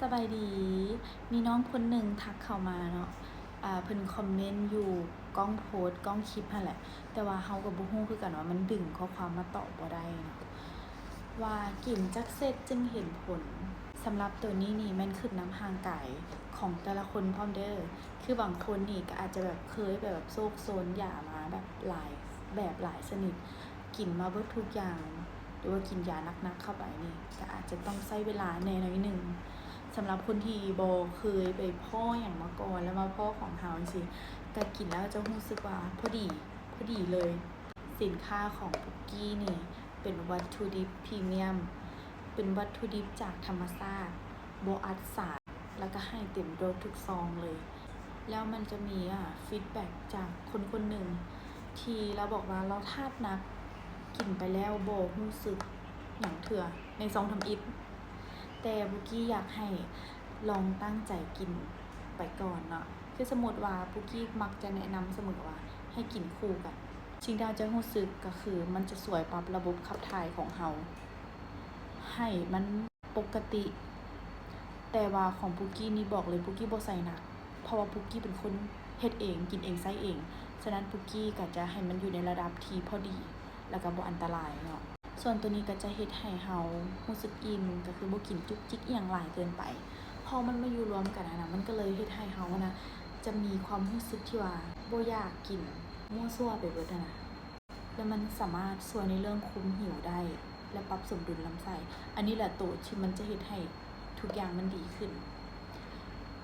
ສະບາຍດີ ມີນ້ອງຄົນໜຶ່ງທັກເຂົ້າມາເນາະ ອາ ເພິ່ນຄອມເມັນຢູ່ກ້ອງໂພສ ກ້ອງຄລິບຫັ້ນແຫຼະ ແຕ່ວ່າເຮົາກໍບໍ່ຮູ້ຄືກັນວ່າມັນດຶງຂໍ້ຄວາມມາຕອບບໍ່ໄດ້ເນາະ ວ່າກິນຈັກເຊັດຈຶ່ງເຫັນຜົນ. ສຳລັບໂຕນີ້ນີ້ແມ່ນຂຶ້ນນຳຮ່າງກາຍຂອງແຕ່ລະຄົນພ້ອມເດີ້ ຄືບາງຄົນນີ້ກໍອາດຈະແບບເຄີຍໄປແບບໂຊກໂຊນຢາມາແບບຫຼາຍແບບຫຼາຍຊະນິດ ກິນມາເບິດທຸກຢ່າງ ຫຼືວ່າກິນຢາໜັກໆເຂົ້າໄປນີ້ ກໍອາດຈະຕ້ອງໃຊ້ເວລາແດ່ໜ້ອຍໜຶ່ງ. ສຳລັບຄົນທີ່ບໍ່ເຄີຍໄປພໍ້ຫຍັງມາກ່ອນ ແລ້ວມາພໍ້ຂອງເຮົາຈັ່ງຊີ້ ກໍກິນແລ້ວຈະຮູ້ສຶກວ່າພໍດີ ພໍດີເລີຍ. ສິນຄ້າຂອງປຸກກີ້ນີ້ເປັນວັດຖຸດິບພຣີມຽມ ເປັນວັດຖຸດິບຈາກທຳມະຊາດ ບໍ່ອັດສານ ແລ້ວກໍໃຫ້ເຕັມໂດສທຸກຊອງເລີຍ. ແລ້ວມັນຈະມີ ອາ ຟີດແບັກຈາກຄົນຄົນໜຶ່ງ ທີ່ລາວບອກວ່າລາວທາດໜັກ ກິນໄປແລ້ວບໍ່ຮູ້ສຶກຫຍັງເທື່ອໃນຊອງທຳອິດ. ແຕ່ບຸກກີ້ຢາກໃຫ້ລອງຕັ້ງໃຈກິນໄປກ່ອນເນາະ. ຄືສົມມຸດວ່າປຸກກີ້ມັກຈະແນະນຳສະເໝີວ່າໃຫ້ກິນຄູ່ກັນ. ສິ່ງທີ່ເຮົາຈະຮູ້ສຶກກໍຄືມັນຈະຊ່ວຍປັບລະບົບຂັບຖ່າຍຂອງເຮົາໃຫ້ມັນ ປົກກະຕິ ແຕ່ວ່າຂອງປຸກກີ້ນີ້ບອກເລີຍ ປຸກກີ້ບໍ່ໃສ່ໜັກ ເພາະວ່າປຸກກີ້ເປັນຄົນເຮັດເອງ ກິນເອງ ໃຊ້ເອງ ສະນັ້ນປຸກກີ້ກໍຈະໃຫ້ມັນຢູ່ໃນລະດັບທີ່ພໍດີ ແລ້ວກໍບໍ່ອັນຕະລາຍເນາະ. ສ່ວນໂຕນີ້ກໍຈະເຮັດໃຫ້ເຮົາຮູ້ສຶກອີ່ມ ກໍຄືບໍ່ກິນຈຸກຈິກອີ່ຫຍັງຫຼາຍເກີນໄປ ພໍມັນມາຢູ່ລວມກັນຫັ້ນນະ ມັນກໍເລີຍເຮັດໃຫ້ເຮົາຫັ້ນນະ ຈະມີຄວາມຮູ້ສຶກທີ່ວ່າບໍ່ຢາກກິນມົ້ວຊົ່ວໄປເບິດຫັ້ນນະ. ແລ້ວມັນສາມາດຊ່ວຍໃນເລື່ອງຄຸມຫິວໄດ້ ແລະ ປັບສົມດຸນລຳໄສ້. ອັນນີ້ແຫຼະໂຕທີ່ມັນຈະເຮັດໃຫ້ທຸກຢ່າງມັນດີຂຶ້ນ.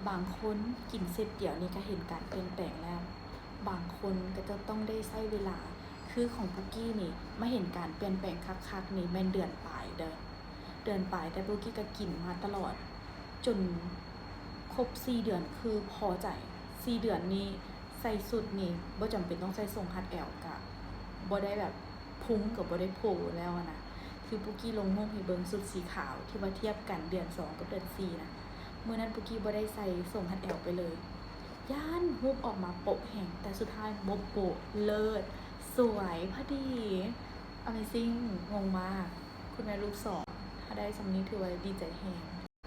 ບາງຄົນກິນເຊັດດຽວນີ້ກໍເຫັນການປ່ຽນແປງແລ້ວ. ບາງຄົນກໍຈະຕ້ອງໄດ້ໃຊ້ເວລາ. ຄືຂອງປຸກກີ້ນີ້ ມາເຫັນການປ່ຽນແປງຄັກໆນີ້ແມ່ນເດືອນປາຍເດີ້. ເດືອນປາຍ ແຕ່ປຸກກີ້ກໍກິນມາຕະຫຼອດ ຈົນຄົບສີ່ເດືອນຄືພໍໃຈ. ສີ່ເດືອນນີ້ ໃສ່ຊຸດນີ້ບໍ່ຈຳເປັນຕ້ອງໃສ່ສົ້ງຮັດແອວ ກະບໍ່ໄດ້ແບບພຸງກໍບໍ່ໄດ້ໂພແລ້ວຫັ້ນນະ. ຄືປຸກກີ້ລົງຮູບໃຫ້ເບິ່ງຊຸດສີຂາວທີ່ວ່າທຽບກັນເດືອນສອງກັບເດືອນສີ່ນະ ມື້ນັ້ນປຸກກີ້ບໍ່ໄດ້ໃສ່ສົ້ງຮັດແອວໄປເລີຍ ຢ້ານຮູບອອກມາໂປະແຮງ ແຕ່ສຸດທ້າຍບໍ່ໂປະ ເລີດ ສວຍ ພໍດີ Amazing ງົງມາກ ຄຸນແມ່ລູກສອງ ຖ້າໄດ້ສ່ຳນີ້ຖືວ່າດີໃຈແຮງ.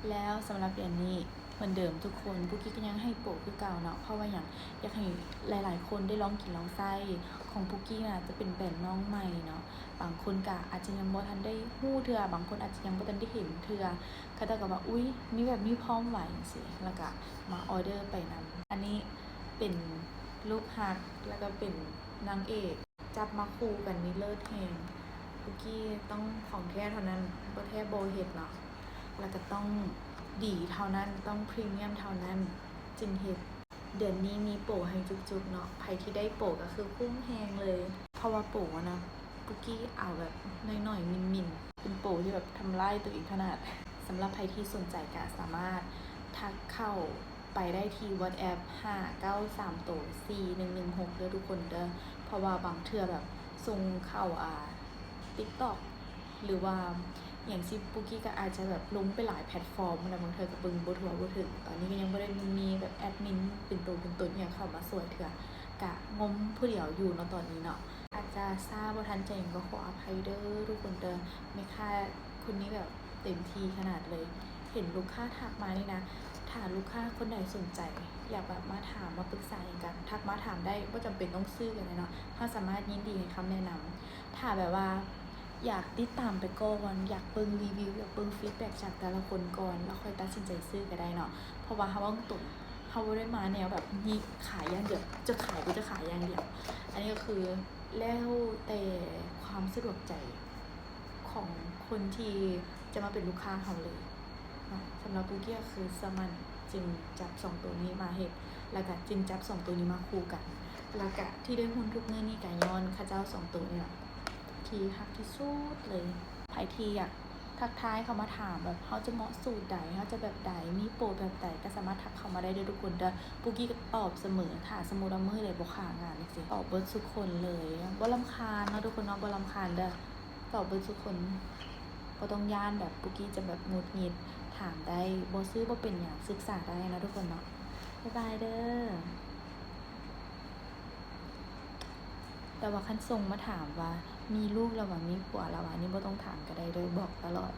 ແລ້ວສຳລັບເດືອນນີ້ເໝືອນເດີມທຸກຄົນ ປຸກກີ້ກໍຍັງໃຫ້ໂປະຄືເກົ່າເນາະ ເພາະວ່າຫຍັງ ຢາກໃຫ້ຫຼາຍໆຄົນໄດ້ລອງກິນລອງໃຊ້. ຂອງປຸກກີ້ນະຈະເປັນແບຣນນ້ອງໃໝ່ເນາະ ບາງຄົນກະອາດຈະຍັງບໍ່ທັນໄດ້ຮູ້ເທື່ອ ບາງຄົນອາດຈະຍັງບໍ່ທັນໄດ້ເຫັນເທື່ອ ເຂົາເຈົ້າກໍວ່າ ອຸ້ຍ ມີແບບນີ້ພ້ອມຫວາ ຈັ່ງຊີ້ ແລ້ວກະມາອໍເດີໄປນຳ. ອັນນີ້ເປັນລູກຮັກ ແລ້ວກໍເປັນນາງເອກ ຈັບມາຄູ່ກັນນີ້ເລີດແຮງ. ປຸກກີ້ຕ້ອງຂອງແທ້ເທົ່ານັ້ນ ບໍ່ແທ້ບໍ່ເຮັດເນາະ ແລ້ວກໍຕ້ອງດີເທົ່ານັ້ນ ຕ້ອງພຣີມຽມເທົ່ານັ້ນຈຶ່ງເຮັດ. ເດືອນນີ້ມີໂປໃຫ້ຈຸກໆເນາະ ໃຜທີ່ໄດ້ໂປກໍຄືຄຸ້ມແຮງເລີຍ ເພາະວ່າໂປຫັ້ນນະ ປຸກກີ້ເອົາແບບໜ້ອຍໆ ມິນໆ ເປັນໂປທີ່ແບບທຳລາຍຕົວເອງຂະໜາດ. ສຳລັບໃຜທີ່ສົນໃຈກໍສາມາດທັກເຂົ້າ ໄປໄດ້ທີ່ WhatsApp ຫ້າເກົ້າສາມໂຕ ສີ່ໜຶ່ງໜຶ່ງຫົກ ເດີທຸກຄົນເດີ ເພາະວ່າບາງເທື່ອແບບສົ່ງເຂົ້າ ອ່າ TikTok ຫຼືວ່າຫຍັງຊີ້ ປຸກກີ້ກໍອາດຈະແບບລົງໄປຫຼາຍແພລດຟອມຫັ້ນນະ ບາງເທື່ອກໍເບິ່ງບໍ່ທົ່ວບໍ່ເຖິງ. ຕອນນີ້ກໍຍັງບໍ່ໄດ້ມີແບບແອດມິນເປັນໂຕເປັນຕົນອີ່ຫຍັງເຂົ້າມາຊ່ວຍເທື່ອ ກະງົມຜູ້ດຽວຢູ່ເນາະຕອນນີ້ເນາະ ອາດຈະຊ້າບໍ່ທັນໃຈຫຍັງກໍຂໍອະໄພເດີທຸກຄົນເດີ. ແມ່ຄ້າຄົນນີ້ແບບ ເຕັມທີ່ຂະໜາດເລີຍ. ເຫັນລູກຄ້າທັກມານີ້ນະ ຖ້າລູກຄ້າຄົນໃດສົນໃຈ ຢາກແບບມາຖາມມາປຶກສາຫຍັງກະທັກມາຖາມໄດ້ ບໍ່ຈຳເປັນຕ້ອງຊື້ກໍໄດ້ເນາະ ເຮົາສາມາດຍິນດີໃຫ້ຄຳແນະນຳ. ຖ້າແບບວ່າຢາກຕິດຕາມໄປກ່ອນ ຢາກເບິ່ງຣີວິວ ຢາກເບິ່ງຟີດແບັກຈາກແຕ່ລະຄົນກ່ອນ ແລ້ວຄ່ອຍຕັດສິນໃຈຊື້ກໍໄດ້ເນາະ ເພາະວ່າເຮົາເວົ້າຕົງ ເຮົາບໍ່ໄດ້ມາແນວແບບນີ້ ຂາຍຢ່າງດຽວ ຈະຂາຍ ບໍ່ຈະຂາຍຢ່າງດຽວ. ອັນນີ້ກໍຄືແລ້ວແຕ່ຄວາມສະດວກໃຈ ຂອງຄົນທີ່ຈະມາເປັນລູກຄ້າເຮົາເລີຍເນາະ. ສຳລັບປຸກກີ້ກໍຄືເຊື່ອໝັ້ນ ຈຶ່ງຈັບສອງໂຕນີ້ມາເຮັດ ແລ້ວກະຈຶ່ງຈັບສອງໂຕນີ້ມາຄູ່ກັນ ແລ້ວກະທີ່ໄດ້ຮຸ່ນທຸກມື້ນີ້ກະຍ້ອນເຂົາເຈົ້າສອງໂຕນີ້ແຫຼະ ທີ່ຮັກທີ່ສຸດເລີຍ. ໃຜທີ່ຢາກທັກທາຍເຂົ້າມາຖາມແບບເຮົາຈະເໝາະສູດໃດ ເຮົາຈະແບບໃດ ມີໂປແບບໃດ ກະສາມາດທັກເຂົ້າມາໄດ້ເດີທຸກຄົນເດີ. ປຸກກີ້ກະຕອບສະເໝີ ຖ້າສົມມຸດວ່າມື້ໃດບໍ່ຄາງານຈັ່ງຊີ້ ຕອບເບິດທຸກຄົນເລີຍ ບໍ່ລຳຄານເນາະທຸກຄົນເນາະ ບໍ່ລຳຄານເດີ. ຕອບເບິດທຸກຄົນ ບໍ່ຕ້ອງຢ້ານແບບປຸກກີ້ຈະແບບຫງຸດຫງິດ ຖາມໄດ້ ບໍ່ຊື້ບໍ່ເປັນຫຍັງ ສຶກສາໄດ້ເນາະທຸກຄົນເນາະ. ບາຍບາຍເດີ. ແຕ່ວ່າຄັນສົ່ງມາຖາມວ່າມີລູກແລ້ວຫວາ ມີຜົວແລ້ວຫວາ ນີ້ບໍ່ຕ້ອງຖາມກໍໄດ້ເດີ ບອກຕະຫຼອດ.